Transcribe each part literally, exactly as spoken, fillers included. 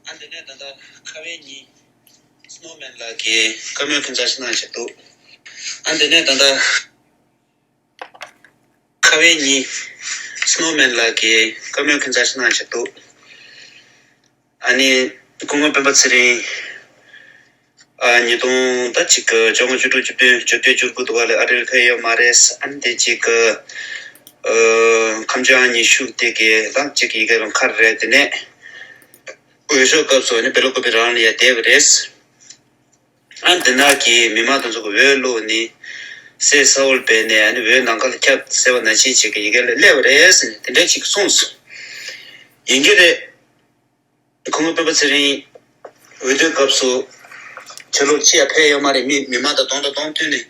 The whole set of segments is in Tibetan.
ཨ་འདི་ནས་ད་ལྟ་ཁ་བའི་ཉིན་སྣོ་མན་ལགས་ཀྱིས་བཀའ་མོལ་ཁ་མཚར་ཞིག་གནང་བཞག་འདུག་ཨ་འདི་ནས་ད་ལྟ་ཁ་བའི་ཉིན་སྣོ་མན་ལགས་ཀྱིས་བཀའ་མོལ་ཁ་མཚར་ཞིག་གནང་བཞག་འདུག་ཨ་ནི་སྐུ་ངོ་སྤེན་པ་ཚེ་རིང་ཨ་ཉིས་སྟོང་ད་ཅིག་གི་བཅོ་ལྔ་བཅུ་དྲུག་བཅུ་བདུན་བཅོ་བརྒྱད་བཅུ་དགུ་དུ་བ་ལས་ཨ་རིར་ཕེབས་ཡོད་མ་རེད། ཨ་ནི་དེ་ཅིག་གི་ཨ་ཁམས་ཆུ་ཨང་ཉི་ཤུ་དེ་གི་ལམ་ཅིག་གི་ཡི་གེ་ལམ་ཁར་རེད། དེ་ནས་འོས་ཤོག་སྐབས་སུ་ནི་བེ་ལོ་ཀོ་པི་རང་ལ་ཡ་བསྡད་པ་རེད། ཨ་འདི་ནང་གི་མི་མང་དེ་ཚོ་གི་འོས་བླུགས་ནི་སེ་ས་འོལ་སྤེལ་ནས་ཨ་ནི་འོས་ནམ་མཁའ་ལ་ཁྱབ་ཟེར་བ་ནང་བཞིན་ཅིག་གི་ཡི་གེ་ལ་སླེབས་པ་རེད་ཟེར་ནས་དེ་འདྲ་ཅིག་གསུངས་སོང་། ཡིན་གྱི་རེད། སྐུ་ངོ་སྤེན་པ་ཚེ་རིང་འོས་བསྡུའི་སྐབས་སུ་ཕྱི་ལོགས་ཅི་ཡང་ཕེབས་ཡོད་མ་རེད། མི་མི་མང་དང་གདོང་དང་གདོང་བསྟུན་ནས་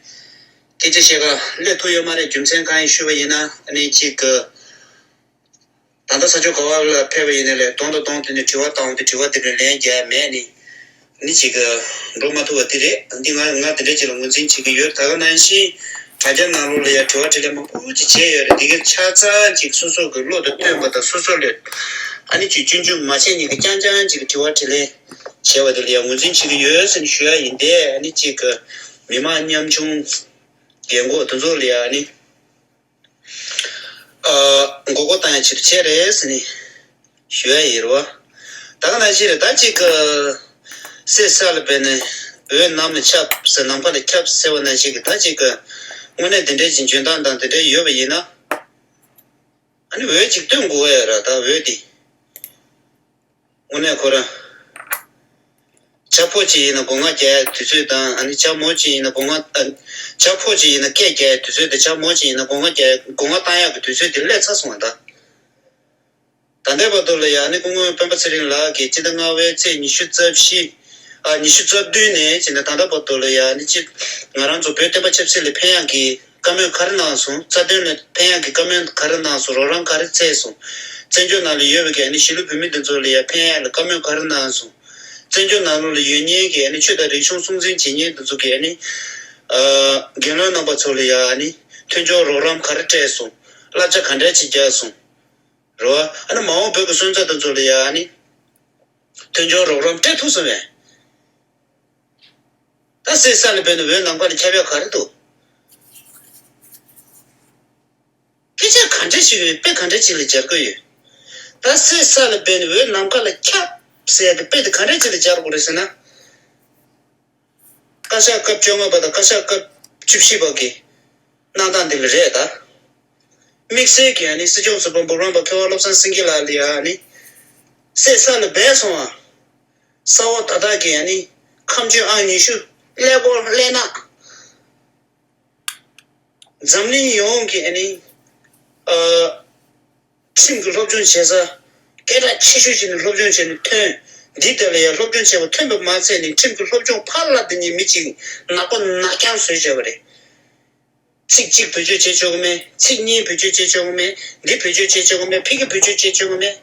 སྐད་ཆ་བཤད་ག་སླེབས་ཐུབ་ཡོད་མ་རེད། རྒྱུ་མཚན་གང་ཡིན་ཞུས་པ་ཡིན་ན་ཨ་ནི་གཅིག་གི་ད་ལྟ་ས་ཕྱོགས་ག་བ་ལ་ཕེབས་པ་ཡིན་ན་ལས་གདོང་དང་གདོང་བསྟུན་ནས་དྲི་བ་བཏང་སྟེ་དྲི་བ་དེ་ལ་ལན་རྒྱག་མེད་ནི། ནི་ཅིག་གི་འགྲོ་མ་ཐུབ་པ་དེ་རེད། འདི་ང་ང་དེ་འདྲ་ཅིག་ལ་ངོས་འཛིན་བྱེད་ཀྱི་ཡོད། ད་ག་ནང་བཞིན་དྲ་རྒྱ་ནང་ལོགས་ལ་ཡང་དྲི་བ་དྲིས་ལན་མང་པོ་ཅིག་བྱས་ཡོད་རེད། འདི་གའི་ཆ་ཚང་ཅིག་སོ་སོ་གི་བློ་དང་བསྟུན་པ་དང་སོ་སོ་ལས་ཨ་ནི་ཅིག་སྐྱོན་བརྗོད་མ་བྱས་ནས་ཀྱི་རྐྱང་རྐྱང་ཅིག་གི་དྲི་བ་དྲིས་ལན་བྱས་པ་དེ་ལ་ཡང་ངོས་འཛིན་བྱེད་ཀྱི་ཡོད་ཟེར་ནས་ཞུ་ཡ་ཡིན། དེ་ཨ་ནི་ཅིག་གི་མི་མང་ཉམ་ཆུང་རྒན་གོག་དེ་ཚོ་ལ་ཡང་ཨ་ནི། ཨ་མགོ་སྐོར་བཏང་ཡ་ཆེད་དུ་བྱས་རེད་ཟེར་ནས་ཞུ་ཡ་ཡིན་རོ། ད་ག་ནང་བཞིན་རེད། ད་ཅིག་གི་སེ་ས་ལ་བས་ནས་འོད་ནམ་ལ་ཁྱབ་ཟེར་ནམ་མཁའ་ལ་ཁྱབ་ཟེར་བ་ནང་བཞིན་གྱི་ད་ཅིག་གི་དངོས་གནས་དེ་འདྲའི་ཅིག་འཇོན་ཐང་དང་དེ་འདྲའི་ཡོད་པ་ཡིན་ན་ཨ་ནི་འོད་ཅིག་སྟོན་དགོས་ཡ་ར། ད་འོད་དེ། དངོས་གནས་ཁོ་རང་། བྱ་ཕོ་གཅིག་ཡིན་ན་སྒོ་ང་རྒྱག་ཡ་དུས་ཚོད་དང་ཨ་ནི་བྱ་མོ་གཅིག་ཡིན་ན་སྒོ་ང་ཨ། བྱ་ཕོ་གཅིག་ཡིན་ན་སྐད་རྒྱག་ཡ་དུས་ཚོད་དང་བྱ་མོ་གཅིག་ཡིན་ན་སྒོ་ང་རྒྱག་ཡ་སྒོ་ང་བཏང་ཡག་གི་དུས་ཚོད་དེ་སླེབས་ཚར་སོང་བ་ད། ད་ལྟའི་བར་དུ་ལ་ཡ་ཨ་ནི་སྐུ་ངོ་སྤེན་པ་ཚེ་རིང་ལགས་ཀྱིས་སྤྱི་ཟླ་ལྔ་པའི་ཚེས་ཉི་ཤུ་རྩ་བཞི། ཨ་ཉི་ཤུ་རྩ་བདུན་ནས་བྱས་ནས་ད་ལྟ་བར་དུ་ལ་ཡ་ཨ་ནི་སྤྱི་ང་རང་ཚོ་བོད་བསྟན་པ་ཆབ་སྲིད་ལ་ཕན་ཡག་གི་བཀའ་མོལ་ག་རེ་གནང་སོང་། རྩ་དོན་ལ་ཕན་ཡག་གི་བཀའ་མོལ་ག་རེ་གནང་སོང་། རོགས་རམ་ག་རེ་བཙལ་སོང་། བཙན་བྱོལ་ནང་ལ་ཡོད་པའི་གི་ཨ་ནི་གཞིས་ལུས་བོད་མི་འདི་ཚོ་ལ་ཡ་ཕན་ཡག་ལ་བཀའ་མོལ་ག་རེ་གནང་སོང་། བཙན་བྱོལ་ནང་ལོགས་ལ་ཡོད་མཁན་གི་ཨ་ནི་ཆོས་དང་རིག་གཞུང་སྲུང་འཛིན་བྱེད་མཁན་འདི་ཚོ་གི་ཨ་ནི་ཨ་རྒན་ལགས་རྣམ་པ་ཚོ་ལ་ཡ་ཨ་ནི་མཐུན་སྦྱོར་རོགས་རམ་ག་རེ་སྤྲད་སོང་། བསླབ་བྱ་ག་འདྲ་ཅིག་བརྒྱབ་སོང་། རེད་བ། ཨ་ནི་མ་འོངས་བོད་ཀྱི་སོན་རྩ་དེ་ཚོ་ལ་ཡ་ཨ་ནི་མཐུན་སྦྱོར་རོགས་རམ་སྤྲད་ཐུབ་སོང་བས། ད་སེ་ས་ལ་བས་ནས་འོད་ནམ་མཁའ་ལ་ཁྱབ་ཡག་ག་རེ་འདུག་སྐད་ཆ་ག་འདྲ་ཞིག་ཡོད། དཔེ་ག་འདྲ་ཅིག་ལ་སྦྱར་དགོས་ཡོད། ད་སེ་ས་ལ་བས་ནས་འོད་ནམ་མཁའ་ལ་ཁྱབ་ཟེར་ཡག་གི་དཔེ་དེ་ག་འདྲ་ཅིག་ལ་སྦྱར་དགོས་རེད་ཟེར་ན། བཀའ་ཤག་སྐབས་བཅོ་ལྔ་པ་དང་བཀའ་ཤག་སྐབས་བཅུ་བཞི་པ་གི་གནང་སྟངས་འདི་ལ་རེད་ད། དམིགས་བསལ་གྱི་ཨ་ནི་སྲིད་སྐྱོང་ཟུར་པ་འབུམ་རམས་པ་མཁས་དབང་བློ་བཟང་སེང་གེ་ལགས་ལ་ཡ་ཨ་ནི་སེ་ས་ལ་སྦས་སོང་བ། ས་འོག་ད་དག་གི་ཨ་ནི་ཁམས་ཆོས་ཨང་ཉི་ཤུ་ཀླད་ཀོར་ཀླད་ནག་འཛམ་གླིང་ཡོངས་ཀྱི་ཨ་ནི་ཨ། ཁྲིམས་ཀྱི་སློབ་སྦྱོང་བྱེད་ས། སྐད་གྲགས་ཆེ་ཤོས་ཅིག་ནས་སློབ་སྦྱོང་བྱས་ནས་ཐོན། འདི་ལྟ་ལ་ཡང་སློབ་སྦྱོང་བྱས་པ་ཐོན་པ་མ་ཚད་ནས་ཁྲིམས་ཀྱི་སློབ་སྦྱོང་ཕར་བསླབས་དེ་ཉིད་མི་གཅིག་ནག་པོ་ནག་རྐྱང་བཟོས་བྱས་པ་རེད། ཚིག་གཅིག་བེད་སྤྱོད་བྱེད་ཆོག་གི་མེད། ཚིག་གཉིས་བེད་སྤྱོད་བྱེད་ཆོག་གི་མེད། འདི་བེད་སྤྱོད་བྱེད་ཆོག་གི་མེད། ཕ་གི་བེད་སྤྱོད་བྱེད་ཆོག་གི་མེད།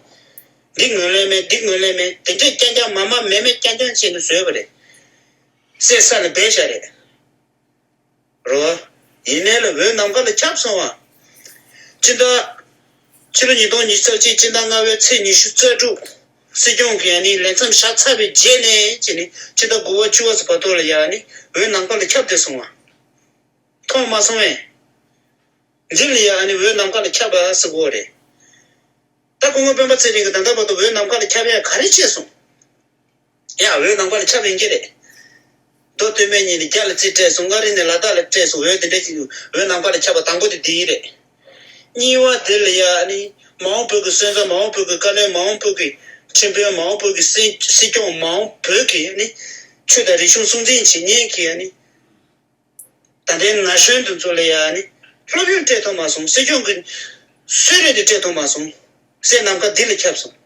འདི་ངོས་ལེན་མེད། འདི་ངོས་ལེན་མེད། དེ་འདྲས་རྐྱང་རྐྱང་མ་མ་མེད་མེད་རྐྱང་རྐྱང་བྱས་ནས་བཟོས་པ་རེད། སེ་ས་ལ་སྦས་བཞག་རེད། རོ། ཡིན་ནའི་ལ་འོད་ནམ་མཁའ་ལ་ཁྱབ་སོང་བ། སྤྱི་ཟླ། ཕྱི་ལོ་ཉིས་སྟོང་ཉི་ཤུ་རྩ་གཅིག་སྤྱི་ཟླ་ལྔ་པའི་ཚེས་ཉི་ཤུ་རྩ་དྲུག་སྲིད་སྐྱོང་གིས་ཨ་ནི་ལས་མཚམས་བཞག་ཚར་བའི་རྗེས་ནས་ཅི་ནི་སྤྱི་ཟླ་དགུ་པ་བཅུ་པ་ཙམ་བར་དུ་ལ་ཡ་ཨ་ནི་འོད་ནམ་མཁའ་ལ་ཁྱབ་བསྡད་སོང་བ། མཐོང་མ་སོང་བས། འདི་ལ་ཡ་ཨ་ནི་འོད་ནམ་མཁའ་ལ་ཁྱབ་པ་ཟེར་གོ་རེད། ད་སྐུ་ངོ་སྤེན་པ་ཚེ་རིང་གིས་ད་ལྟ་བར་དུ་འོད་ནམ་མཁའ་ལ་ཁྱབ་ཡ་ག་རེ་བྱས་སོང་། ཡ་འོད་ནམ་མཁའ་ལ་ཁྱབ་ཡིན་གྱི་རེད། མདོ་སྟོད་སྨད་གཉིས་ནས་རྒྱ་ལ་རྩིས་སྤྲད་སོང་། མངའ་རིས་ནས་ལ་དྭགས་ལ་སྤྲད་སོང་། འོད་དེ་འདྲ་ཅིག་འོད་ནམ་མཁའ་ལ་ཁྱབ་པ་དང་པོ་དེ་འདི་ཡིན་རེད། གཉིས་པ་དེ་ལ་ཡ་ནི་མ་འོངས་བོད་ཀྱི་སོན་རྩ། མ་འོངས་བོད་ཀྱི་བཀའ་བློན། མ་འོངས་བོད་ཀྱི་ཁྲིམས་དཔོན། མ་འོངས་བོད་ཀྱི་སྲིད་སྲིད་སྐྱོང་། མ་འོངས་བོད་ཀྱི་ནི་ཆོས་དང་རིག་གཞུང་སྲུང་འཛིན་བྱེད་མཁན་གྱི་ནི། ད་ལྟའི་ན་གཞོན་དེ་ཚོ་ལ་ཡ་ནི་སློབ་ཡོན་སྤྲད་ཐུབ་མ་སོང་། སྲིད་སྐྱོང་གི་གསོལ་རས་དེ་སྤྲད་ཐུབ་མ་སོང་། སེ་ནམ་མཁའ་འདི་ལ་ཁྱབ་སོང་།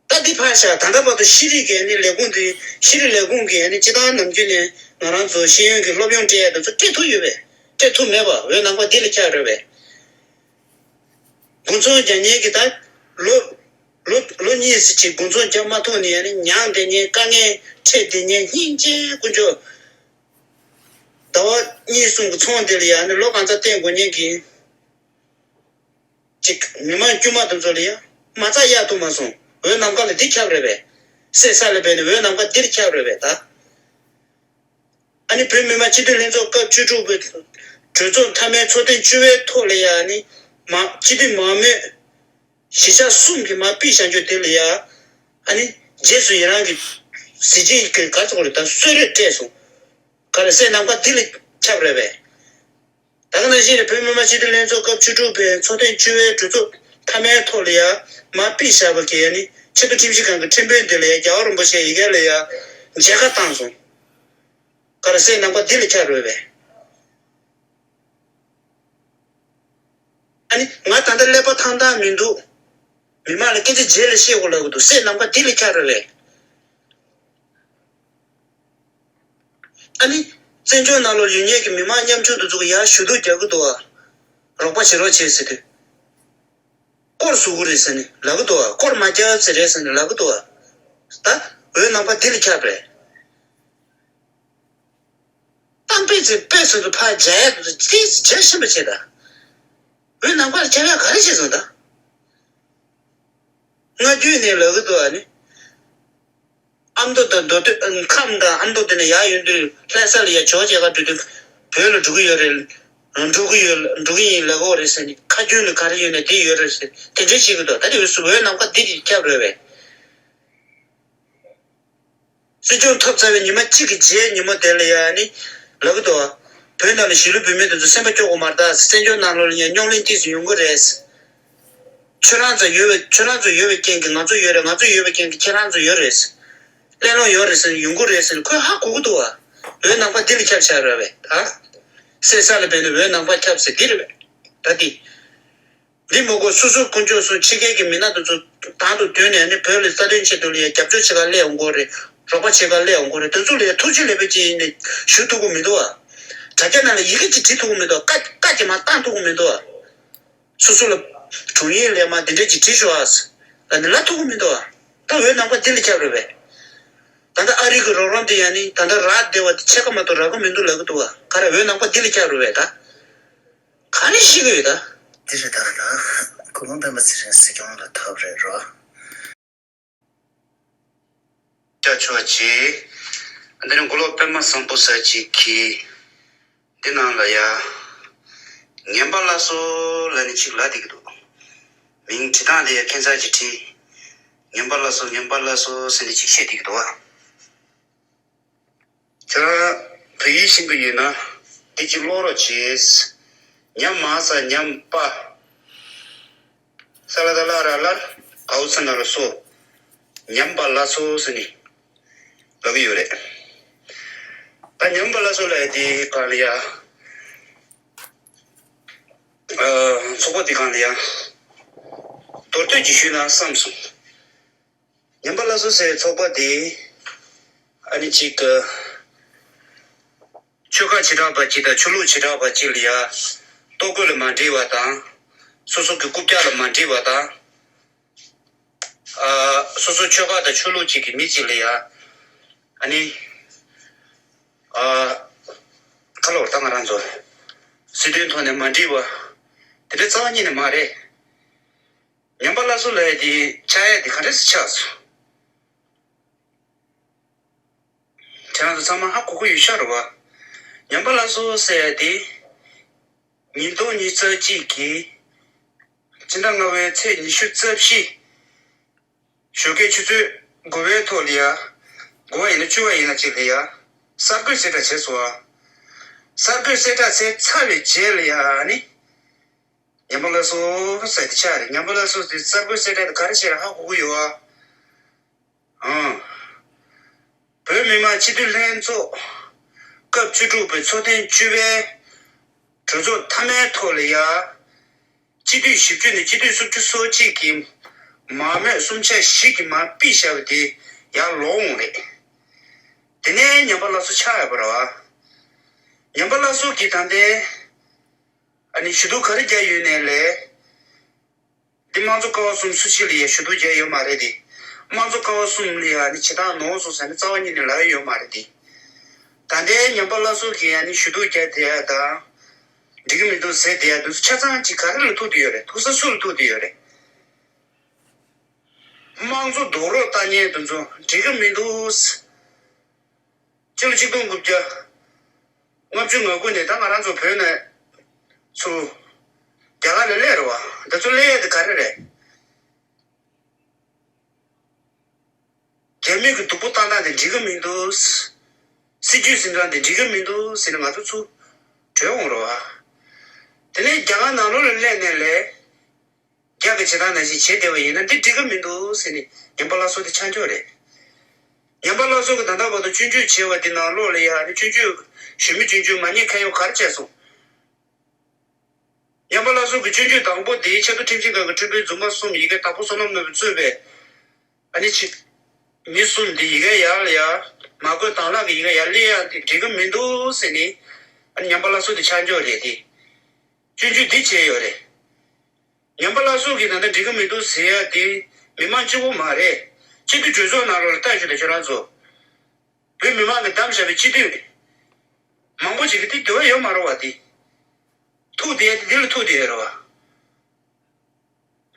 ད་འདི་ཕར་བཞག་ད་ལྟ་བར་དུ་ཤེས་རིག་གི་ནི་ལས་ཁུངས་དེ། ཤེས་རིག་ལས་ཁུངས་ཀྱི་ནི་སྤྱི་བཏང་ནམ་རྒྱུན་ནས་ང་རང་ཚོ་ཤེས་ཡོན་གྱི་སློབ་ཡོན་སྤྲད་ཡ་དེ་ཚོ་སྤྲད་ཐུབ་ཡོད་པས། སྤྲད་ཐུབ་མེད་པ། འོད་ནམ་མཁའ་འདི་ལ་ཁྱབ་རེད་པས། དགུན་ཚོང་རྒྱག་མཁན་གྱི་ད་ལོ་ལོ་ལོ་གཉིས་ཙམ་ཅིག་དགུན་ཚོང་རྒྱག་མ་ཐུབ་ནས་ནི་མྱངས་བསྡད་མཁན། དཀའ་ངལ་འཕྲད་བསྡད་མཁན་སྙིང་རྗེ་དཀོན་མཆོག་ཟླ་བ་གཉིས་གསུམ་གྱི་ཚོང་དེ་ལ་ཡ་ནི་ལོ་གང་ཙམ་བརྟེན་དགོས་མཁན་གྱི་ཅིག་མི་མང་དཀྱུས་མ་དེ་ཚོ་ལ་ཡ་མ་རྩ་གཡར་ཐུབ་མ་སོང་། འོད་ནམ་མཁའ་ལ་འདི་ཁྱབ་རེད་པས། བསད་ས་ལ་བས་ནི་འོད་ནམ་མཁའ་འདིར་ཁྱབ་རེད་པས་ད། ཨ་ནི་བོད་མི་མང་སྤྱི་འཐུས་ལྷན་ཚོགས་སྐབས་བཅུ་དྲུག་པའི་གྲོས་ཚོགས་མཐའ་མའི་ཚོགས་ཐེངས་བཅུ་པའི་ཐོག་ལ་ཡང་ནི་མ་སྤྱི་འཐུས་མང་མོས་གཞིས་ཆགས་གསུམ་གྱི་མ་ཕུད་བཞག་རྒྱུ་དེ་ལ་ཡང་ཨ་ནི་རྗེས་སུ་ཡི་རང་གི་གཟི་བརྗིད་ཀྱི་ག་ཚོད་རེད་ད་གསོལ་རས་སྤྲད་སོང་། ག་རེ་བསད་ནམ་མཁའ་འདི་ལ་ཁྱབ་རེད་པས། ད་ག་ནང་བཞིན་རེད། བོད་མི་མང་སྤྱི་འཐུས་ལྷན་ཚོགས་སྐབས་བཅུ་དྲུག་པའི་ཚོགས་ཐེངས་བཅུ་པའི་གྲོས་ཚོགས་མཐའ་མའི་ཐོག་ལ་ཡང་མ་ཕུད་བཞག་པ་གི་ཡང་ནི་ཆེས་མཐོ་ཁྲིམས་ཞིབ་ཁང་གི་ཁྲིམས་དཔོན་དེ་ལ་ཡང་རྒྱལ་བ་རིན་པོ་ཆེ་ཡི་གེ་ལ་ཡང་མཇལ་ཁ་བཏང་སོང་། ག་རེ་བསད་ནམ་མཁའ་འདི་ལ་ཁྱབ་རེད་པས། ཨ་ནི་ང་ད་ལྟ་ཀླད་པ་ཐང་ཐང་མི་འདུག་མི་མང་ལ་སྐད་ཆ་རྗེས་ལ་བཤད་དགོས་ལབ་གི་འདུག་བསད་ནམ་མཁའ་འདི་ལ་ཁྱབ་རེད་པས། ཨ་ནི། བཙན་བྱོལ་ནང་ལོགས་ཡོད་མཁན་གྱི་མི་མང་མཉམ་ཞུགས་དེ་ཚོ་གི་ཡར་ཞུ་གཏུག་རྒྱག་གི་འདུག་བ། རོགས་པ་བྱེད་རོགས་བྱེད་ཟེར་དུས། སྐོར་བཟོ་གི་རེད་ཟེར་ནས་ལབ་གི་འདུག་བ། སྐོར་མ་རྒྱག་ཟེར་རེད་ཟེར་ནས་ལབ་གི་འདུག་བ། ད་འོད་ནམ་མཁའ་འདི་ལ་ཁྱབ་རེད། གཏམ་དཔེ་ཚོས་དཔེ་ཚོས་ཚོ་ཕར་རྒྱག་ཡ་དེ་ཚོ་ཏིས་རྒྱག་ཤེས་པ་བྱེད་ད། འོད་ནམ་མཁའ་ལ་ཁྱབ་ཡ་ག་རེ་བྱེད་སོང་ད། སྔ་དུས་ནས་ལབ་གི་འདུག་བ་ནི། ཨ་མདོ་དང་མདོ་སྟོད་ཁམས་དང་ཨ་མདོ་དེ་ནས་ཡར་ཡོང་དུས་ལྷ་ས་ལ་ཡར་ཇོ་བོ་རྗེ་ག་འགྲོ་དུས་བོད་ལ་འགྲོ་གི་ཡོད་རེད། འགྲོ་གི་ཡོད་འགྲོ་གི་ཡིན་ལབ་ཀྱི་ཡོད་རེད་ཟེར་ནས་ཁ་རྒྱུན་ལ་ག་རེ་ཡོད་ནས་དེ་ཡོད་རེད་ཟེར་དེ་འདྲས་བཤད་ཀྱི་འདུག་ད་དེ་འོད་སུ་འོད་ནམ་མཁའ་འདི་ཡིས་ཁྱབ་རེད་པས། སྲིད་སྐྱོང་ཐོབ་ཚར་བའི་ཉི་མ་གཅིག་གི་རྗེས་ཉིན་མོ་དེ་ལ་ཡང་ནི་ལབ་ཀྱི་འདུག་བོད་ནང་ལ་གཞིས་ལུས་བོད་མི་དེ་ཚོ་སེམས་པ་སྐྱོ་དགོས་མ་རེད་ད། བཙན་བྱོལ་ནང་ལོགས་ལ་ཡང་རྙོག་གླེང་ཏིས་ཡོང་གི་རེད། ཁྱོད་རང་ཚོ་ཡོད་པའི་ཁྱོད་རང་ཚོ་ཡོད་པའི་རྐྱེན་གྱིས་ང་ཚོ་ཡོད་རེད། ང་ཚོ་ཡོད་པའི་རྐྱེན་གྱིས་ཁྱེད་རང་ཚོ་ཡོད་རེད། གླེང་སློང་ཡོད་རེད་ཟེར་ནས་ཡོང་གི་རེད་ཟེར་ནས་ཁོས་ཧ་གོ་གི་འདུག་བ། འོད་ནམ་མཁའ་འདི་ལ་ཁྱབ་ཆགས་རེད་པས་ད། བསད་ས་ལ་བས་ནས་འོད་ནམ་མཁའ་ཁྱབ་ཟེར་འདི་རེད་པས་ད་འདི། འདི་མ་གཏོགས་སོ་སོའི་དཀོན་མཆོག་སོགས་ཕྱི་རྒྱལ་གྱི་མི་སྣ་དེ་ཚོ་དང་དུ་བསྡོས་ནས་ནི་བོད་ལ་རྩ་དོན་ཆེད་དུ་ལ་ཡང་རྒྱབ་སྐྱོར་བྱེད་གར་སླེབས་ཡོང་གི་རེད། རོགས་པ་བྱེད་གར་སླེབས་ཡོང་གི་རེད། དེ་ཚོ་ལ་ཡང་ཐུགས་རྗེ་ལེགས་འབུལ་ཅིག་ཡིན་ནས་ཞུ་ཐུབ་ཀྱི་མི་འདུག་བ། དྲ་རྒྱ་ནང་ལ་ཡི་གེ་གཅིག་བྲིས་ཐུབ་ཀྱི་མི་འདུག་བཀའ་བཀའ་ཅིག་མར་བཏང་ཐུབ་ཀྱི་མི་འདུག་བ། སོ་སོ་ལ་དྲུང་ཡིག་ལས་མར་འདི་འདྲས་ཅིག་བྲིས་ཤོག་ཨ། ལ་ནི་ལབ་ཐུབ་ཀྱི་མི་འདུག་བ། ད་འོད་ནམ་མཁའ་འདི་ལ་ཁྱབ་རེད་པས། ད་ལྟ་ཨ་རི་གི་རོགས་རམ་དེ་ཡང་ནི་ད་ལྟ་རག་བསྡད་པ་དེ་ཕྱེད་ཀ་མ་གཏོགས་རག་གི་མི་འདུག་ལབ་ཀྱི་འདུག་བ། ག་རེ་འོད་ནམ་མཁའ་འདི་ལ་ཁྱབ་རེད་པས་ད། ག་རེ་ཤེས་ཀྱི་ཡོད་ད། འདི་རེད་ད་ལ། སྐུ་ངོ་སྤེན་པ་ཚེ་རིང་སྲིད་སྐྱོང་ལ་ཐོབ་རེད་རོ། ཅ་ཆོག་ཅིག་འདི་ནི་མགོ་ལོག་པད་མ་བཟང་པོ་ཟེར་ཅིག་གིས། འདི་ནང་ལ་ཡ། ངན་པ་སླར་གསོ་ལ་ནི་ཅིག་ལབ་བསྡད་ཀྱི་འདུག་མིང་བྲིས་སྟངས་དེ་ཡ་ཁྱད་མཚར་ཅིག་བྲིས། ངན་པ་སླར་གསོ་ངན་པ་སླར་གསོ་ཟེར་ནས་ཅིག་བཤད་བསྡད་ཀྱི་འདུག་བ། ཁྱེད་རང་བོད་ཡིག་ཤེས་ཀྱི་ཡོད་ན་འདི་གཅིག་ཀློག་རོགས་བྱེད། ཉ་མ་ས་ཉམས་པ། ས་ལ་ད་ལ་ར་ལར་གའོ་ཚ་ན་རོ་སོ། ཉམས་པ་སླར་གསོ་ཟེར་ནས་ལབ་ཀྱི་ཡོད་རེད། ད་ཉམས་པ་སླར་གསོ་ལབ་ཡ་དེ་གང་ལ་ཡ། ཨ། ཚོགས་པ་དེ་གང་ལ་ཡ། མདོར་བསྡུས་ཀྱིས་ཞུས་ན་བསམ་སོང་། ཉམས་པ་སླར་གསོ་ཟེར་བའི་ཚོགས་པ་དེ་ཨ་ནི་གཅིག་གི་ཆོལ་ཁ་བྱེ་བྲག་པ་གཅིག་དང་ཆོས་ལུགས་བྱེ་བྲག་པ་གཅིག་ལ་ཡ་ལྟོ་གོས་ལ་མ་འགྲིག་པ་དང་། སོ་སོ་གི་རྐུབ་བཀྱག་ལ་མ་འགྲིག་པ་དང་། ཨ། སོ་སོ་ཆོལ་ཁ་དང་ཆོས་ལུགས་གཅིག་གི་མི་གཅིག་ལ་ཡ་ཨ་ནི། ཨ། ཁ་ལོ་ད་ང་རང་ཚོ་སྲིད་དོན་ཐོག་ནས་མ་འགྲིག་པ་དེ་འདྲ་རྩ་བ་ཉིད་ནས་མ་རེད། ཉམས་པ་སླར་གསོ་ལབ་ཡ་དེ་ཆགས་ཡ་དེ་ག་འདྲས་སེ་ཆགས་སོང་། ཁྱེད་རང་ཚོ་ཚང་མ་ཧ་གོ་གི་ཡོད་ཤག་རེད་བ། ཉམས་པ་སླར་གསོ་ཟེར་ཡ་དེ། ཉིས་སྟོང་ཉི་ཤུ་རྩ་གཅིག་གི་ཕྱི་ཟླ་ལྔ་པའི་ཚེས་ཉི་ཤུ་རྩ་བཞི། ཞོགས་ཀའི་ཆུ་ཚོད་དགུ་པའི་ཐོག་ལ་ཡ། དགུ་པ་ཡིན་ན་བཅུ་པ་ཡིན་ན་གཅིག་ལ་ཡ། གསར་འགོད་གསལ་བསྒྲགས་བྱས་སོང་བ། གསར་འགོད་གསལ་བསྒྲགས་བྱས་ཚར་བའི་རྗེས་ལ་ཡ་ནི། ཉམས་པ་སླར་གསོ་ཟེར་དེ་ཆགས་རེད། ཉམས་པ་སླར་གསོ་ཟེར་གསར་འགོད་གསལ་བསྒྲགས་དེ་ག་རེ་བྱས་རེད་ཧ་གོ་གི་ཡོད་བ། ཨང་། བོད་མི་མང་སྤྱི་འཐུས་ལྷན་ཚོགས་སྐབས་བཅུ་དྲུག་པའི་ཚོགས་ཐེངས་བཅུ་པའི་གྲོས་ཚོགས་མཐའ་མའི་ཐོག་ལ་ཡ། སྤྱི་འཐུས་བཞི་བཅུ་ནས་སྤྱི་འཐུས་སུམ་ཅུ་སོ་གཅིག་གིས་མང་མོས་གསུམ་ཆ་བཞི་གིས་མར་ཕུད་བཞག་པ་དེ་ཡར་ལོག་འོང་རེད། དེ་ནས་ཉམས་པ་སླར་གསོ་ཆགས་ཡོད་པ་རེད་བ། ཉམས་པ་སླར་གསོ་གིས་ད་ལྟའི་ཨ་ནི་ཞུ་གཏུག་ག་རེ་བརྒྱབ་ཡོད་ནའི་ལས། འདི་དམངས་གཙོ་ཀ་བ་གསུམ་སུ་གཅིག་ལ་ཡང་ཞུ་གཏུག་བརྒྱབ་ཡོད་མ་རེད་དེ། དམངས་གཙོ་ཀ་བ་གསུམ་ལ་ཡང་ནི་བྱེད་སྟངས་ནོར་སོང་ཟེར་ནས་རྩ་བ་ཉིད་ནས་ལབ་ཡོད་མ་རེད་དེ། ད་ལྟའི་ཉམས་པ་སླར་གསོ་གིས་ཡང་ནི་ཞུ་གཏུག་བརྒྱབ་བསྡད་ཡ་དང་། འགྲིག་གི་མི་འདུག་ཟེར་བསྡད་ཡ་འདི་ཚོ་ཆ་ཚང་གཅིག་ག་རེ་ལ་ཐུག་བསྡད་ཡོད་རེད། ཐུག་ས་སུ་ལ་ཐུག་བསྡད་ཡོད་རེད། དམངས་གཙོ་རྡོག་རོལ་བཏང་མཁན་དེ་ཚོ་འགྲིག་གི་མི་འདུག། སྤྱི་ལོ་ཆིག་སྟོང་དགུ་བརྒྱ་ལྔ་བཅུ་ང་དགུ་ནས་ད་ང་རང་ཚོ་བོད་ནས་ཚུར་རྒྱ་གར་ལ་སླེབས་རེད་བ། འདི་ཚོ་སླེབས་ཡས་དེ་ག་རེ་རེད། རྒྱ་མི་གི་སྡུག་པོ་བཏང་སྟངས་དེ་འགྲིག་གི་མི་འདུག། སྲིད་ཇུས་འཛིན་སྟངས་དེ་འགྲིག་གི་མི་འདུག་ཟེར་ནས་ང་ཚོ་ཚུར་བྲོས་འོང་རེད་བ། དེ་ནས་རྒྱ་གར་ནང་ལོགས་ལ་སླེབས་ནས་ལས། རྒྱ་གི་བྱེད་སྟངས་ནང་བཞིན་བྱེད་བསྡད་པ་ཡིན་ན་འདི་འགྲིག་གི་མི་འདུག་ཟེར་ནས་ཉམས་པ་སླར་གསོ་དེ་ཆགས་འཇོག་རེད། ཉམས་པ་སླར་གསོ་གི་ད་ལྟ་བར་དུ་སྐྱོན་བརྗོད་བྱས་པ་འདི་ནང་ལོགས་ལ་ཡ་ནི་སྐྱོན་བརྗོད་གཞོན་མི་སྐྱོན་བརྗོད་མ་ཉེས་ཁ་གཡོག་ག་རེ་བྱས་སོང་། ཉམས་པ་སླར་གསོ་གི་སྐྱོན་བརྗོད་དང་པོ་དེ་ཆེས་མཐོ་ཁྲིམས་ཞིབ་ཁང་གི་ཁྲིམས་དཔོན་རྫུན་མ་གསུམ་ཡི་གེ་དྭགས་པོ་བསོད་ནམས་ནོར་བུས་གཙོས་པའི་ཨ་ནི་ཆེ་མི་གསུམ་དེ་ཡི་གེ་ཡར་ལ་ཡ་མ་བཀོད་དང་བླངས་ཀྱི་ཡི་གེ་ཡར་སླེབས་ཡ་དེ་འགྲིག་གི་མི་འདུག་ཟེར་ནས་ཨ་ནི་ཉམས་པ་སླར་གསོ་དེ་ཆགས་འཇོག་རེད་དེ། སྐྱོན་བརྗོད་འདི་བྱས་ཡོད་རེད། ཉམས་པ་སླར་གསོ་གིས་ད་ལྟ་འགྲིག་གི་མི་འདུག་ཟེར་ཡ་དེ་མི་མང་གཅིག་པོ་མ་རེད། སྤྱི་འཐུས་གྲོས་ཚོགས་ནང་ལོགས་ལ་ལྟ་ཞུ་དང་ཁྱོད་རང་ཚོ། བོད་མི་མང་གིས་བདམས་བཞག་པའི་སྤྱི་འཐུས་མང་པོ་ཅིག་གིས་དེ་འདོད་པ་ཡོད་མ་རེད་བ་དེ། ཐུག་བསྡད་ཡ་དེ་འདི་ལ་ཐུག་བསྡད་ཡོད་རེད་བ།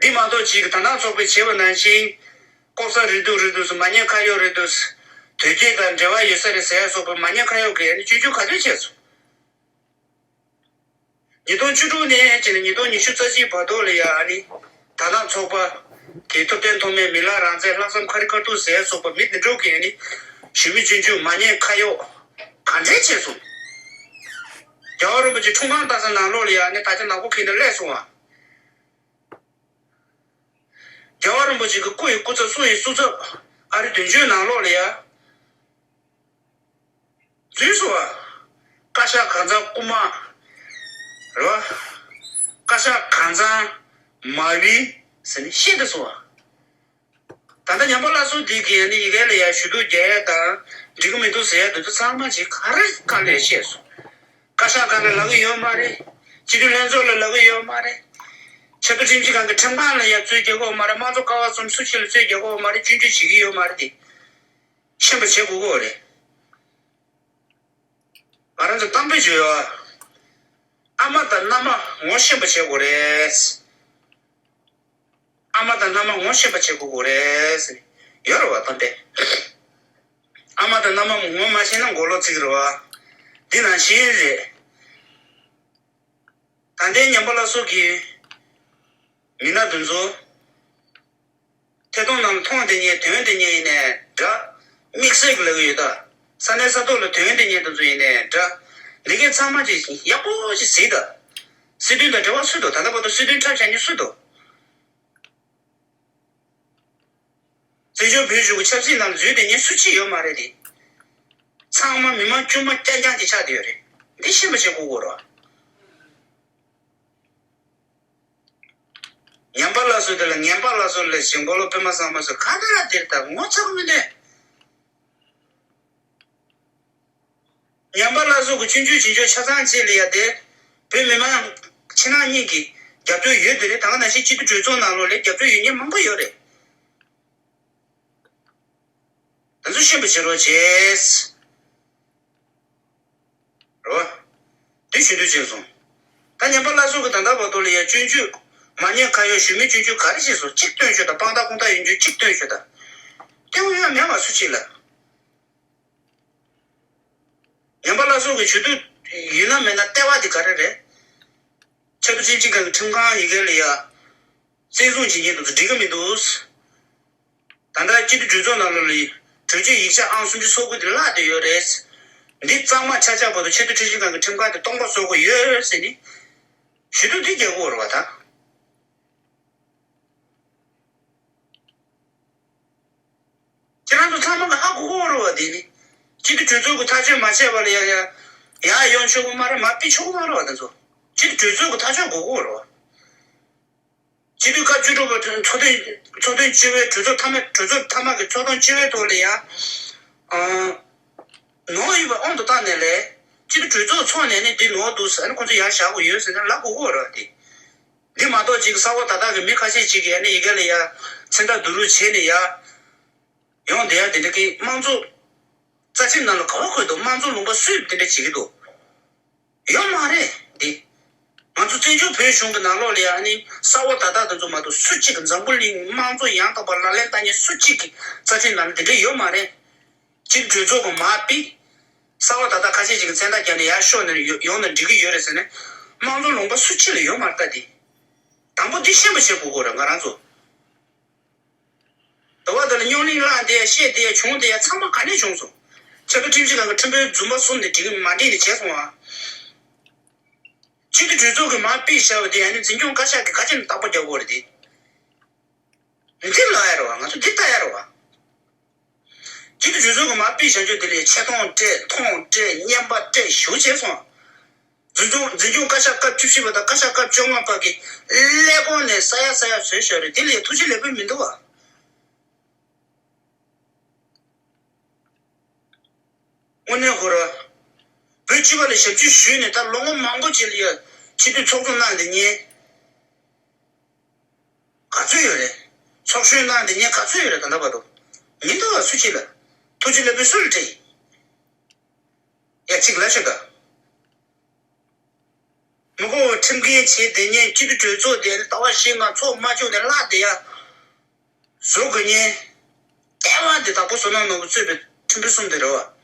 འདི་མ་གཏོགས་ཅིག་གིས་དོ་སྣང་ཚོགས་པས་བྱས་པ་ནང་བཞིན་ལྐོག་ཟ་རེད་འདུག་རེད་འདུག་ཟེར་མ་ཉེས་ཁ་གཡོག་རེད་འདུག་ཟེར་དོལ་རྒྱལ་དང་འབྲེལ་བ་ཡོད་ས་རེད་ཟེར་ཡ་སོགས་པ་མ་ཉེས་ཁ་གཡོག་གིས་ཨ་ནི་སྐྱོན་བརྗོད་ག་དུས་བྱས་སོང་། ཉིས་སྟོང་བཅུ་དྲུག་ནས་བྱས་ནས་ཉིས་སྟོང་ཉི་ཤུ་རྩ་གཅིག་བར་དུ་ལ་ཡ་ཨ་ནི་དོ་སྣང་ཚོགས་པ་གི་ཐུབ་བསྟན་ཐོགས་མེད་མི་ལ་རང་བཙན་ལྷག་བསམ་ཁ་རི་ཁ་ཐུག་ཟེར་སོགས་པ་མི་དེ་འདྲ་གིས་ཨ་ནི་གཞོན་མི་སྐྱོན་བརྗོད་མ་ཉེས་ཁ་གཡོག་ག་འདྲས་བྱས་སོང་། རྒྱལ་བ་རིན་པོ་ཆེ་འཁྲུངས་སྐར་བལྟ་ས་ནང་ལོགས་ལ་ཡ་ཨ་ནི་དར་ཆ་ནག་པོ་འཁྱེར་ནས་སླེབས་སོང་བ། རྒྱལ་བ་རིན་པོ་ཆེ་གི་སྐུ་ཡི་སྐུ་ཚབ་སྲུང་ཡི་སྲུང་ཚབ་ཨ་རི་དོན་གཅོད་ནང་ལོགས་ལ་ཡ། འཛུལ་སོང་བ། བཀའ་ཤག་ཁང་ཚང་རྐུ་མ། རེད་བ། བཀའ་ཤག་ཁང་ཚང་མ་བི་ཟེར་ནས་ཤེས་བསྡད་སོང་བ། ད་ལྟ་ཉམས་པ་སླར་གསོ་འདི་གིས་ནི་ཡི་གེ་ལ་ཡ་ཞུ་གཏུག་རྒྱག་ཡ་དང་འགྲིག་གི་མི་འདུག་ཟེར་ཡ་འདི་ཚོ་ཚང་མ་ཅིག་ག་རེ་ག་ལས་བཤད་སོང་། བཀའ་ཤག་ཁང་ལ་ལབ་གི་ཡོད་མ་རེད། སྤྱི་འཐུས་ལྷན་ཚོགས་ལ་ལབ་གི་ཡོད་མ་རེད། ཆེས་མཐོ་ཁྲིམས་ཞིབ་ཁང་གི་ཁྲིམས་ཁང་ལ་ཡ་རྩོད་རྒྱག་གི་ཡོད་མ་རེད། དམངས་གཙོ་ཀ་བ་གསུམ་སུ་གཅིག་ལ་རྩོད་རྒྱག་གི་ཡོད་མ་རེད། སྐྱོན་བརྗོད་བྱེད་ཀྱི་ཡོད་མ་རེད་དེ། ཤེས་པ་བྱེད་དགོས་ཀྱི་རེད། ང་རང་ཚོ་གཏམ་དཔེ་བརྗོད་ཡོད། ཨ་མ་དང་མནའ་མ་ངོ་ཤེས་པ་བྱེད་དགོས་རེད། ཨ་མ་དང་མནའ་མ་ངོ་ཤེས་པ་བྱེད་དགོས་ཀྱི་རེད་ཟེར་ཡོད་རེད་བ་གཏམ་དཔེ། ཨ་མ་དང་མནའ་མ་ངོ་མ་ཤེས་ན་མགོ་ལོག་ཚིག་རེད་བ། འདི་ནང་བཞིན་རེད། ད་ལྟའི་ཉམས་པ་སླར་གསོ་གི་མི་སྣ་དེ་ཚོ། ཐད་གཏོང་ནང་ལ་མཐོང་བསྡད་མཁན་དོན་བསྡད་མཁན་ཡིན་ནའི་འདྲ། དམིགས་བསལ་གྱི་ལབ་ཀྱི་ཡོད་ད། ས་གནས་ས་ཐོག་ལ་དོན་བསྡད་མཁན་དེ་ཚོ་ཡིན་ནའི་འདྲ། འདི་གའི་ཚང་མ་ཅིག་ཡག་པོ་ཅིག་གཟིགས་ད། སྲིད་དོན་དང་འབྲེལ་བ་སུ་འདུག་ད་ལྟ་བར་དུ་སྲིད་དོན་འཁྲབ་བཞག་མཁན་སུ་འདུག་བཙན་བྱོལ་བོད་གཞུང་གི་ཆབ་སྲིད་ནང་འཛུལ་བསྡད་མཁན་སུ་གཅིག་ཡོད་མ་རེད་དེ། ཚང་མ་མི་མང་དཀྱུས་མ་རྐྱང་རྐྱང་ཅིག་ཆགས་བསྡད་ཡོད་རེད། འདི་ཤེས་པ་བྱེད་དགོས་ཀྱི་རེད། ཉམས་པ་སླར་གསོ་དེ་ལ་ངན་པ་སླར་གསོ་ལས་ཞིང་མགོ་ལོག་པད་མ་བཟང་མ་ཚོ་ག་ད་ལ་དེར་ད་ངོ་ཚ་གི་མི་འདུག་ཉམས་པ་སླར་གསོ་གི་སྐྱོན་བརྗོད་བྱེད་ཕྱོགས་ཆ་ཚང་བཅས་ལ་ཡ་དེ་བོད་མི་མང་ཕྱི་ནང་གཉིས་ཀྱི་རྒྱབ་སྐྱོར་ཡོད་དེ་རེད། ད་ག་ནང་བཞིན་སྤྱི་འཐུས་གྲོས་ཚོགས་ནང་ལོགས་ལ་རྒྱབ་སྐྱོར་ཡོད་མཁན་མང་པོ་ཡོད་རེད། དེ་ཚོ་ཤེས་པ་བྱེད་རོགས་བྱས། རོ། དེ་ཞུ་འདོད་བྱས་སོང་། ད་ཉམས་པ་སླར་གསོ་གི་ད་ལྟ་བར་དུ་ལ་ཡ་སྐྱོན་བརྗོད་མ་ཉེས་ཁ་གཡོག་ཞུ་མི་སྐྱོན་བརྗོད་ག་རེ་བྱས་སོང་། གཅིག་སྟོན་ཤོག་དང་། དཔང་རྟགས་ཁུངས་དག་ཡོད་རྒྱུ་གཅིག་སྟོན་ཤོག་དང་། སྟོན་ཡོད་མེད་མ་སུ་གཅིག་ལ། ཉམས་པ་སླར་གསོ་གི་ཞུ་འདོད་ཡོད་ན་མེད་ན་ལྟེ་བ་དེ་ག་རེ་རེད། ཆེས་མཐོ་ཁྲིམས་ཞིབ་ཁང་གི་ཁྲིམས་ཁང་ཡི་གེ་ལ་ཡ། བཙན་བཟུང་བྱེད་མཁན་དེ་ཚོ་འགྲིག་གི་མི་འདུག་ད་ལྟ་སྤྱི་འཐུས་གྲོས་ཚོགས་ནང་ལོགས་ལ་གྲོས་ཆོད་ཡིག་ཆ་ཨང་སུམ་ཅུ་སོ་དགུ་དེ་བརླག་བསྡད་ཡོད་རེད། འདི་གཙང་མ་ཆགས་ཆགས་བར་དུ་ཆེས་མཐོ་ཁྲིམས་ཞིབ་ཁང་གི་ཁྲིམས་ཁང་དེ་སྟོང་པ་བཟོ་དགོས་ཡོད་ཟེར་ནས་ཞུ་གཏུག་འདི་རྒྱག་དགོས་རེད་བ་ད། ཁྱེད་རང་ཚོ་ཚང་མ་གི་ཧ་གོ་གོ་རེད་བ། དེ་ནི་སྤྱི་འཐུས་གྲོས་ཚོགས་ཀྱི་ཐག་གཅོད་མ་བྱས་པ་ལ་ཡ་ཡ་ཡ་ཡོང་ཆོག་གི་མ་རེད། མ་ཕུད་ཆོག་གི་མ་རེད་བ། དེ་ཚོ་སྤྱི་འཐུས་གྲོས་ཚོགས་ཀྱི་ཐག་གཅོད་དགོས་གོ་རེད་བ། སྤྱི་འཐུས་སྐབས་བཅུ་དྲུག་པ་ཚོགས་ཐེངས་ཚོགས་ཐེངས་བཅུ་པའི་གྲོས་ཚོགས་མཐའ་མ་གྲོས་ཚོགས་མཐའ་མ་གི་ཚོགས་ཐེངས་བཅུ་པའི་ཐོག་ལ་ཡ། ཨ། ནོར་ཡོད་པ་དབང་དུ་བཏང་ནས་ལས། སྤྱི་འཐུས་གྲོས་ཚོགས་ཚོགས་ནས་ནི་འདི་ནོར་འདུག་ཟེར་ནས་ཁོང་ཚོ་ཡར་བཞག་དགོས་ཡོད་ཟེར་ན་ལབ་དགོས་གོ་རེད་བ་དེ། འདི་མ་གཏོགས་ཅིག་གསར་འགོད་ཏག་ཏག་གི་མི་ཁ་ཤས་ཅིག་གིས་ཨ་ནི་ཡི་གེ་ལ་ཡ་མཚན་རྟགས་བསྡུ་རུབ་བྱས་ནས་ཡ་ཡོང་བསྡད་ཡ་དེ་འདྲ་གི་དམངས་གཙོ་རྩ་ཁྲིམས་ནང་ལ་ག་པར་འཁོད་འདུག་དམངས་གཙོ་ལུང་པ་སུས་དེ་འདྲ་བྱེད་ཀྱི་འདུག་ཡོད་མ་རེད་འདི། ང་ཚོ་བཙན་བྱོལ་བོད་གཞུང་གི་ནང་ལོགས་ལ་ཡང་ནི་གསར་བ་ད་ལྟ་དེ་ཚོ་མ་གཏོགས་སུ་གཅིག་གིས་འཛམ་བུ་གླིང་དམངས་གཙོ་ཡང་དག་པ་ལག་ལེན་བསྟར་མཁན་སུ་གཅིག་གིས་རྩ་ཁྲིམས་ནང་ལ་འདི་འདྲ་ཡོད་མ་རེད། སྤྱི་འཐུས་གྲོས་ཚོགས་ཀྱི་མར་ཕུད། གསར་བ་ད་ལྟ་ཁ་ཤས་ཤིག་གིས་མཚན་རྟགས་བརྒྱབ་ནས་ཡར་ཤོག་ནས་ཡོ་ཡོང་ན་འགྲིག་གི་ཡོད་རེད་ཟེར་ནས། དམངས་གཙོ་ལུང་པ་སུ་གཅིག་ལ་ཡོད་མ་རེད་ད་དེ། དང་པོ་འདི་ཤེས་པ་བྱེད་དགོས་ཀྱི་རེད་ང་རང་ཚོ། དུ་བ་དེ་ལ་རྙོག་གླེང་བསླངས་དེ་བཤད་དེ་བྱུང་དེ་ཚང་མ་ག་ནས་བྱུང་སོང་། ཆེས་མཐོ་ཁྲིམས་ཞིབ་ཁང་གི་ཁྲིམས་དཔོན་རྫུན་མ་གསུམ་དེ་འགྲིག་མ་འགྲིག་ནས་བྱས་སོང་ཨ། སྤྱི་འཐུས་གྲོས་ཚོགས་ཀྱི་མར་ཕུད་བཞག་པ་དེ་ཨ་ནི་འཛིན་སྐྱོང་བཀའ་ཤག་གིས་ག་ཅི་ནས་བརྟག་པ་རྒྱག་དགོས་རེད་དེ། འདི་ལབ་ཡ་རེད་བ། ང་ཚོ་འདི་ལྟ་ཡ་རེད་བ། སྤྱི་འཐུས་གྲོས་ཚོགས་ཀྱི་མར་ཕུད་བཞག་རྒྱུ་དེ་ལས་ཆེ་མཐོང་སྤྲད་མཐོང་སྤྲད་བསྙེན་པ་སྤྲད་ཞུ་བྱས་སོང་། འཛིན་སྐྱོང་འཛིན་སྐྱོང་བཀའ་ཤག་སྐབས་བཅུ་བཞི་པ་དང་བཀའ་ཤག་སྐབས་བཅོ་ལྔ་པ་གིས་ཀླད་ཀོར་ནས་ས་ཡ་ས་ཡ་བཟོས་བཞག་རེད། དེ་ལས་ཐུགས་རྗེ་ལེགས་འབུལ་མི་འདུག་བ། དངོས་གནས་ཁོ་ར། བོད་སྤྱི་པ་ལ་ཞབས་ཕྱི་ཞུས་ནས་ད་ལོ་ངོ་མང་པོ་ཅིག་ལ་ཡ་སྤྱི་འཐུས་ཚོགས་གཙོ་གནང་བསྡད་མཁན་ག་ཚོད་ཡོད་རེད། ཚོགས་གཞོན་གནང་བསྡད་མཁན་ག་ཚོད་ཡོད་རེད། ད་ལྟ་བར་དུ་མི་འདུག་བ། སུ་གཅིག་ལ་ཐུགས་རྗེ་ལེགས་འབུལ་སུ་ལ་སྤྲད་ཡ། གཅིག་ལ་ཤོད་ད། མི་གོ་བ་ཁྲིམས་འགལ་བྱས་བསྡད་མཁན་སྤྱི་འཐུས་གྲོས་ཚོགས་དེ་ཟླ་བ་བཞི་ལྔ་ཚོགས་མ་བཅུག་ནས་བརླག་བསྡད་ཡ། བཟོ་དགོས་མཁན། ལྟེ་བ་འདི་དྭགས་པོ་བསོད་ནམས་ནོར་བུ་གཙོས་པའི་ཁྲིམས་དཔོན་གསུམ་དེ་རེད་བ།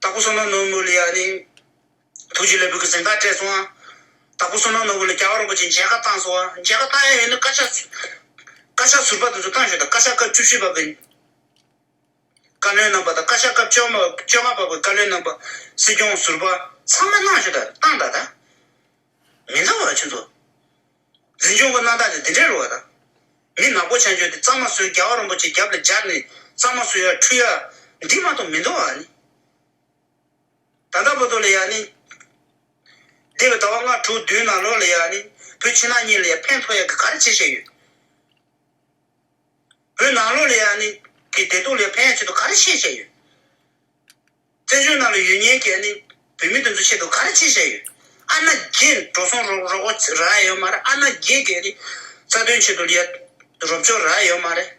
དྭགས་པོ་བསོད་ནམས་ནོར་བུ་ལ་ཡ་ནི། ཐུགས་རྗེ་ལེགས་འབུལ་གྱི་གཟེངས་རྟགས་སྤྲད་སོང་ཨ། དྭགས་པོ་བསོད་ནམས་ནོར་བུ་ལ་རྒྱལ་བ་རིན་པོ་ཆེ་མཇལ་ཁ་བཏང་སོང་ཨ། མཇལ་ཁ་བཏང་ཡ་ཡོད་ན་བཀའ་ཤག་བཀའ་ཤག་ཟུར་པ་དེ་ཚོ་བཏང་ཤོག་དང་། བཀའ་ཤག་སྐབས་བཅུ་བཞི་པ་གི་བཀའ་བློན་རྣམ་པ་དང་། བཀའ་ཤག་སྐབས་བཅོ་ལྔ་བཅོ་ལྔ་པ་གི་བཀའ་བློན་རྣམ་པ། སྲིད་སྐྱོང་ཟུར་པ་ཚང་མ་གནང་ཤོག་དང་། བཏང་དང་ད། མི་འདུག་བ་ཁྱོད་ཚོ། འཛིན་སྐྱོང་གི་གནང་སྟངས་དེ་འདི་འདྲ་རེད་བ་ད། མི་ནག་པོ་ཆགས་རྒྱུ་དེ་གཙང་མ་བཟོས། རྒྱལ་བ་རིན་པོ་ཆེ་རྒྱབ་ལ་སྦྱར་ནས་གཙང་མ་བཟོས་ཡ་འཁྲུ་ཡ། འདི་མ་གཏོགས་མི་འདུག་བ་ནི། ད་ལྟ་བར་དུ་ལ་ཡ་ནི། འདས་པའི་ཟླ་བ་ལྔ་དྲུག་བདུན་ནང་ལོགས་ལ་ཡ་ནི་བོད་ཕྱི་ནང་གཉིས་ལ་ཡ་ཕན་ཐོགས་ཡ་གི་ག་རེ་བྱེད་བཞིན་ཡོད། བོད་ནང་ལོགས་ལ་ཡ་ནི་གི་བདེ་སྡུག་ལ་ཕན་ཡ་ཆེད་དུ་ག་རེ་བྱེད་བཞིན་ཡོད། བཙན་བྱོལ་ནང་ལ་ཡོད་མཁན་གྱི་ཨ་ནི་བོད་མི་དེ་ཚོ་ཆེད་དུ་ག་རེ་བྱེད་བཞིན་ཡོད། ཨ་ན་རྒྱས་འགྲོ་སོང་རོགས་རོགས་རག་ཡ་ཡོད་མ་རེད། ཨ་ན་རྒྱས་ཀྱི་ཨ་ནི་རྩ་དོན་ཆེད་དུ་ལ་ཡ་རོགས་སྐྱོར་རག་ཡ་ཡོད་མ་རེད།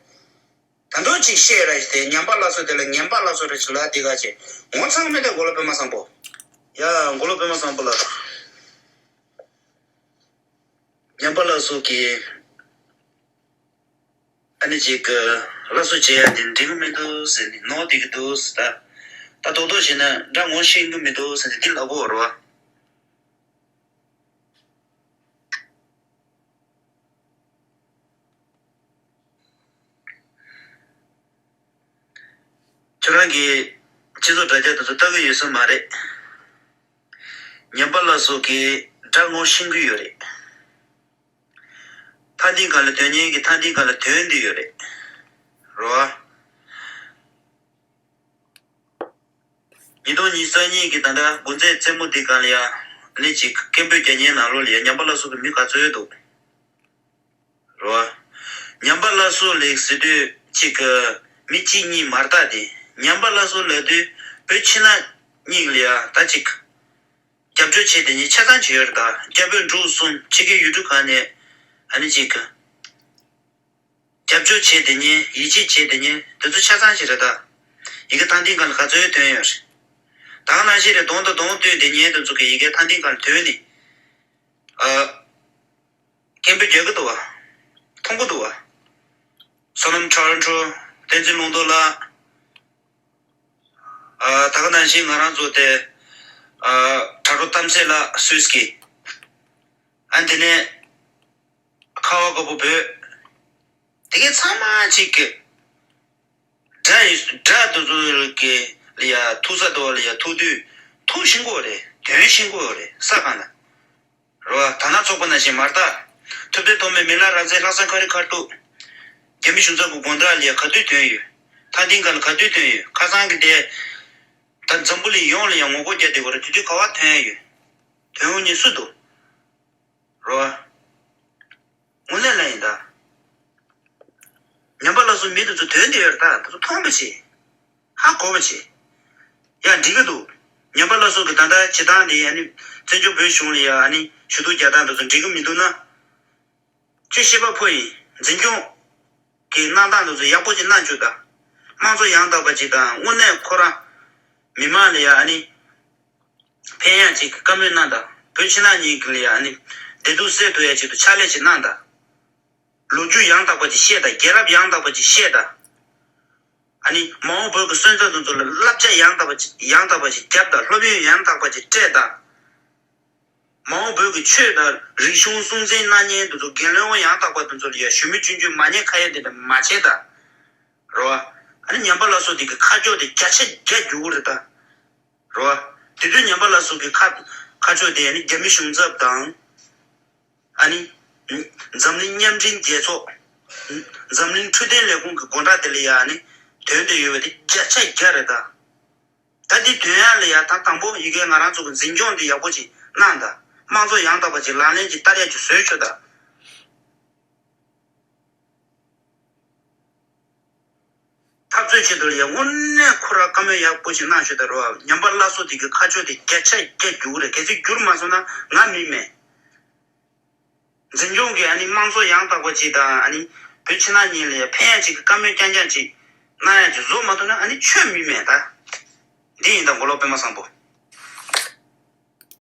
ད་དུང་གཅིག་བཤད་ར་ཞིག་དེ་ཉམས་པ་སླར་གསོ་དེ་ལ་ངན་པ་སླར་གསོ་རེ་ཞིག་ལ་འདི་ག་ཅེ་ངོ་ཚ་མེད་དེ། མགོ་ལོག་པད་མ་བཟང་པོ། ཡ་མགོ་ལོག་པད་མ་བཟང་པོ་ལགས། ཉམས་པ་སླར་གསོ་གི་ཨ་ནི་ཅིག་གི་སླར་གསོ་བྱེད་ཡ་དེ་འགྲིག་གི་མི་འདུག་ཟེར་ནས་ནོར་བསྡད་ཀྱི་འདུག་ཟེར། ད་ད་རྡོག་རྡོག་བྱས་ན་དགྲ་ངོ་ཤེས་ཀྱི་མི་འདུག་ཟེར་ནས་འདི་ལབ་དགོས་རེད་བ། ཁྱོད་རང་གིས་སྤྱི་ཚོགས་དྲ་རྒྱ་དེ་ཚོ་ལྟ་གི་ཡོད་ས་མ་རེད། ཉམས་པ་སླར་གསོ་གིས་དགྲ་ངོ་ཤེས་ཀྱི་ཡོད་རེད། མཐའ་འདི་སྒང་ལ་དོན་གཉེར་གྱི་མཐའ་འདི་སྒང་ལ་དོན་འདི་ཡོད་རེད། རོ། ཉིས་སྟོང་ཉི་ཤུ་རྩ་གཉིས་ཀྱི་ད་ལྟ་འགོ་འཛིན་རྩེད་མོ་འདི་སྒང་ལ་ཡ་ནི་ཅིག་སྐད་འབོད་རྒྱག་མཁན་ནང་ལོགས་ལ་ཡ་ཉམས་པ་སླར་གསོ་གི་མི་ག་ཚོད་འདུག་རོ། ཉམས་པ་སླར་གསོ་ལ་ཟེར་དུས་ཅིག་མི་གཅིག་གཉིས་མ་རེད་ད། དེ་ཉམས་པ་སླར་གསོ་ལབ་དུས་བོད་ཕྱི་ནང་གཉིས་ལ་ཡ་ད་ཅིག་རྒྱབ་སྐྱོར་བྱེད་དེ་ཉིད་ཆ་ཚང་བྱེད་ཡོད་རེད་ད། རྒྱ་བོད་འབྲུག་གསུམ་ཕྱི་རྒྱལ་ཡུལ་གྲུ་ཁག་ནས་ཨ་ནི་ཅིག་རྒྱབ་སྐྱོར་བྱེད་དེ་ཉིད་ཡིད་ཆེས་བྱེད་དེ་ཉིད་དེ་ཚོ་ཆ་ཚང་ཞིག་རེད་ད། ཡི་གེ་ཐང་ཐིང་སྒང་ལ་ག་ཚོད་ཐོན་ཡོད་རེད། ད་ག་ནང་བཞིན་རེད། གདོང་དང་གདོང་བསྟུན་དེ་ཉིད་དེ་ཚོ་གི་ཡི་གེ་ཐང་ཐིང་སྒང་ལ་ཐོན་ནི། ཨ། སྐད་འབོད་རྒྱག་གི་འདུག་བ། མཐོང་གི་འདུག་བ། བསོད་ནམས་ཊོ་རོན་ཊོ། བསྟན་འཛིན་ལུང་རྟོགས་ལགས། ཨ། ད་ག་ནང་བཞིན་ང་རང་ཚོ་དེ། ཨ། དྲ་གྲོགས་གཏམ་ཚེ་ལགས་སུད་སི་གི། ཨ། དེ་ནས་ཁ་བ་དཀར་པོ་བོད། དེ་གའི་ཚང་མ་གཅིག་གི་དགྲ་ཡི་དགྲ་དེ་ཚོ་གི་ལ་ཡ་ཐུག་ས་དེ་བ་ལ་ཡ་ཐུག་དུས་ཐུག་ཤེས་ཀྱི་ཡོད་རེད། དོན་ཤེས་ཀྱི་ཡོད་རེད། ས་གང་ལ། རེད་བ། དར་ནག་ཚོགས་པ་ནང་བཞིན་མ་རེད་ད། ཐུབ་བསྟན་ཐོགས་མེད་མི་ལ་རབ་མཛེས་ལྷག་བསམ་ཁ་རི་ཁ་ཐུག་རྒྱ་མི་གཞུང་ཚབ་ཀྱི་དགོང་དག་ལ་ཡ་ག་དུས་ཐོན་ཡོད། ཐང་ཐིང་སྒང་ལ་ག་དུས་ཐོན་ཡོད། ཁ་སང་གི་དེ། ད་འཛམ་བུ་གླིང་ཡོངས་ལ་ཡ་ངོ་རྒོལ་རྒྱག་བསྡད་ཀྱི་ཡོད་རེད། དེ་དུས་ག་བ་ཐོན་ཡོད། ཐོན་འོང་མཁན་སུ་འདུག་རོ། དངོས་གནས་ལ་ཡིན་ད། ཉམས་པ་སླར་གསོ་མི་དེ་ཚོ་དོན་དེ་ཡོད་རེད་ད། དེ་ཚོ་མཐོང་པ་བྱེད། ཧ་གོ་བ་བྱེད། ཡ་འགྲིག་གི་འདུག་ཉམས་པ་སླར་གསོ་གི་ད་ལྟ་བྱེད་སྟངས་དེ་ཨ་ནི་བཙན་བྱོལ་བོད་གཞུང་ལ་ཡ་ཨ་ནི་ཞུ་གཏུག་རྒྱག་སྟངས་དེ་ཚོ་འགྲིག་གི་མི་འདུག་ན། ཁྱོད་ཤེས་པ་ཕོ་ཡིན། འཛིན་སྐྱོང་གི་གནང་སྟངས་དེ་ཚོ་ཡག་པོ་ཅིག་གནང་བཅུག་ད། དམངས་གཙོ་ཡང་དག་པ་ཅིག་དང་། དངོས་གནས་ཁོ་རང་མི་མང་ལ་ཡ་ཨ་ནི་ཕན་ཡག་ཅིག་བཀའ་མོལ་གནང་དང་ བོད་ཕྱི་ནང་གཉིས་ཀྱི་ལ་ཡ་ཨ་ནི་བདེ་སྡུག་སེལ་ཐུབ་ཡ་ཆེད་དུ་ཕྱག་ལས་ཅིག་གནང་དང་། ལོ་རྒྱུས་ཡང་དག་པ་ཅིག་བཤད་དང་། རྒྱལ་རབས་ཡང་དག་པ་ཅིག་བཤད་དང་། ཨ་ནི་མ་འོངས་བོད་ཀྱི་སོན་རྩ་དེ་ཚོ་ལ་བསླབ་བྱ་ཡང་དག་པ་ཅིག་ཡང་དག་པ་ཅིག་བརྒྱབ་དང་། སློབ་ཡོན་ཡང་དག་པ་ཅིག་སྤྲད་དང་། མ་འོངས་བོད་ཀྱི་ཆོས་དང་རིག་གཞུང་སྲུང་བརྩི་གནང་མཁན་དེ་ཚོ་རྒན་ལོན་ཡང་དག་པ་དེ་ཚོ་ལ་ཡ་ཞུ་མི་ཆུང་ཆུང་མ་ཉེས་ཁ་གཡར་དེ་འདྲ་མ་བྱེད་དང་། རེད་བ། ཨ་ནི་ཉམས་པ་སླར་གསོ་དེ་གི་ཁ་ཕྱོགས་དེ་བརྒྱ་ཆ་བརྒྱ་འགྱུར་གྱི་རེད་ད། རེད་བ། དེ་དུས་ཉམས་པ་སླར་གསོ་གི་ཁ་ཁ་ཕྱོགས་དེ་ཨ་ནི་རྒྱ་མི་གཞུང་ཚབ་དང་། ཨ་ནི། འཛམ་གླིང་མཉམ་འབྲེལ་རྒྱལ་ཚོགས། འཛམ་གླིང་འཕྲོད་བསྟེན་ལས་ཁུངས་ཀྱི་སྒོ་འགྲམ་དེ་ལ་ཡ་ཨ་ནི། དོན་དེ་ཡོད་པ་དེ་བརྒྱ་ཆ་བརྒྱ་རེད་ད། ད་འདི་དོན་ཡག་ལ་ཡ་ད་དང་པོ་ཡི་གེ་ང་རང་ཚོ་གི་འཛིན་སྐྱོང་འདི་ཡག་པོ་ཅིག་གནང་དང་། དམངས་གཙོ་ཡང་དག་པ་ཅིག་ལག་ལེན་ཅིག་བསྟར་ཡ་ཅིག་བཟོས་ཆོག་དང་། འཐབ་རྩོད་ཆེད་དུ་ལ་ཡ་དངོས་གནས་ཁོ་རང་བཀའ་མོལ་ཡག་པོ་ཞིག་གནང་ཤོག་དང་། རེད་བ། ཉམས་པ་སླར་གསོ་དེ་གི་ཁ་ཕྱོགས་དེ་བརྒྱ་ཆ་བརྒྱ་འགྱུར་གྱི་རེད། གལ་སྲིད་འགྱུར་མ་སོང་ན་ང་མིན་མེད། འཛིན་སྐྱོང་གིས་ཨ་ནི་དམངས་གཙོ་ཡང་དག་པ་ཅིག་དང་། ཨ་ནི་བོད་ཕྱི་ནང་གཉིས་ལ་ཡ་ཕན་ཡ་ཅིག་གི་བཀའ་མོལ་རྐྱང་རྐྱང་ཅིག་གནང་ཡ་ཅིག་བཟོ་མ་ཐུབ་ན་ཨ་ནི་ཆོས་མིན་མེད་ད། འདི་ཡིན་ད་མགོ་ལོག་པད་མ་བཟང་པོ།